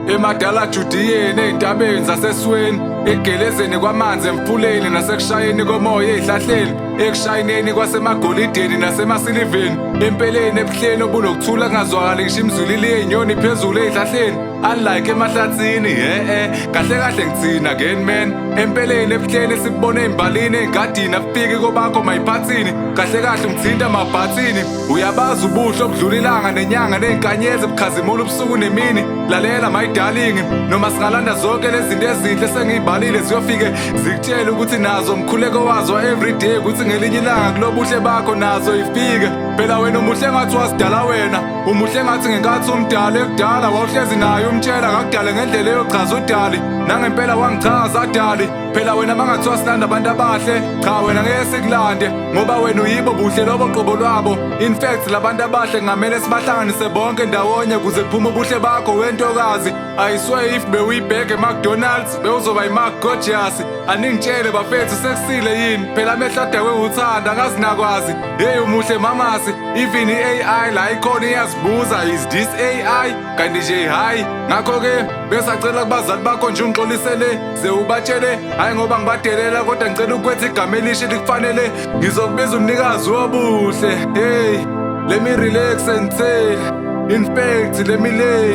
Emadala Judiyeni, ey'ntabeni zasesweni, ekugelezeni kwamanzi emfuleni, nasekushayeni komoya ey'hlahleni, ekushayineni kwasemagolideni nasemasiliveni, empeleni ebuhleni obunokuthula, kungazwakali ngisho imizwilili yey'nyoni phezulu ey'hlahleni, unlike emahlathini. He-e, kahle kahle ngithina again, man. Empeleni ebuhleni esibubone ey'mbalini, ey'ngadini, afiki kobakho mayiphathini. Kahle kahle ungithinta mabhathini. Uyabazi ubuhle obudlula ilanga nenyanga ney'nkanyezi, bukhazimula ubusuku nemini. Lalela, my darling, noma singalanda zonke lezi zinto ezinhle sengiy'balile, ziyofike zikutshele ukuthi nazo umkhuleko wazo everyday ukuthi ngelinye ilanga kulobuhle bakho nazo ifike. Phela wena umuhle ngathi wasidala wena, umuhle ngathi ngenkathi umdala ekudala wawuhlezi naye umtshela ngakudala ngendlela eyochaza udali. Nangempela wangichaza, dali. Phela wena mangathiwa silanda abantu abahle, cha, wena ngeke sikulande, ngoba wena uyibo buhle lobo qobo lwabo. In fact, labantu abahle kungamele sibahlanganise bonke ndawonye kuze kuphume ubuhle bakho, wentokazi. I swear, if bewuyibheke eMcDonald's, bewuzoba yi-McGorgeous. Aningitshele, bafethu, sekusile yini? Phela amehlo adakwe uthanda angazinakwazi. Hey, umuhle mamasi. Even i-AI la ikhona iyazibuza, "Is this AI?" Kanti nje hayi. Ngakho-ke besacela kubazali bakho nje ungixolisele, ze ubatshele, hhayi ngoba ngibadelela, kodwa ngicela ukwetha igama elisha elikufanele. Ngizokubiza umnikazi wobuhle. Hey, let me relax and tell, in fact, let me lay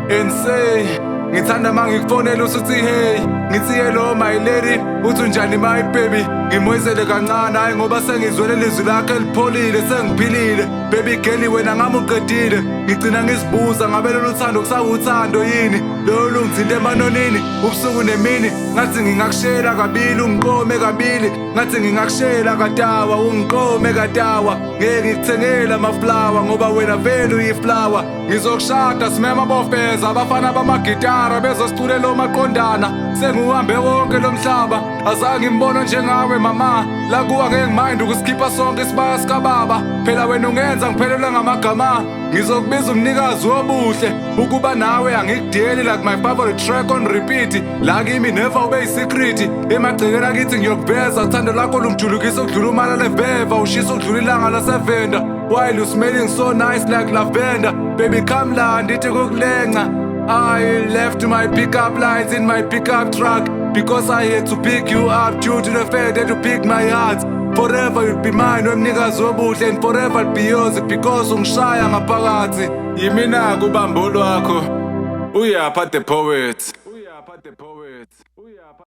and say, ngithanda ma ngikufonela usuthi hey, ngithi hello, my lady, uthi unjani, my baby. Ngimoyizele kancane, hayi ngoba sengizwele lizwi lakho elipholile, sengiphilile. Baby girl, wena ngami uqedile. Ngigcina ngizibuza, ngabe lolu thando kusawuthando yini lolu lungithinta emanonini ubusuku nemini? Ngathi ngingakushela kabili, ungiqome kabili. Ngathi ngingakushela katawa, ungiqome katawa. Ngeke ngikuthengele amaflawa, ngoba wena vele uyiflawa. Ngizokushada, simema bofeza, abafana bamagitara bezosiculela omaqondana. Sengiwuhambe wonke lo mhlaba, azange ngimbone njengawe, mama. La kuwa ngeke ngimind ukusikhipha sonke isibaya sikababa. Phela wena ungenza ngiphelelwe ngamagama. Ngizokubiza umnikazi wobuhle. Ukuba nawe angikudeli, like my favorite track on repeat. La kimi never ube yisecret. Emagcekeni akithi ngiyokuveza. Uthando lakho lungijulukisa ukudlula umala leveva, ushisa ukudlula ilanga lasevenda, while you smelling so nice like lavender. Baby, come la, ndithi kukulenca. I left my pickup lines in my pickup truck because I had to pick you up due to the fact that you picked my heart. Forever you'll be mine, wemnikazi wobuhle, and forever I'll be yours because ungishaya ngaphakathi. Yimina kubambo lwakho. Uyapha the Poet. Uyapha the Poet. Uyapha.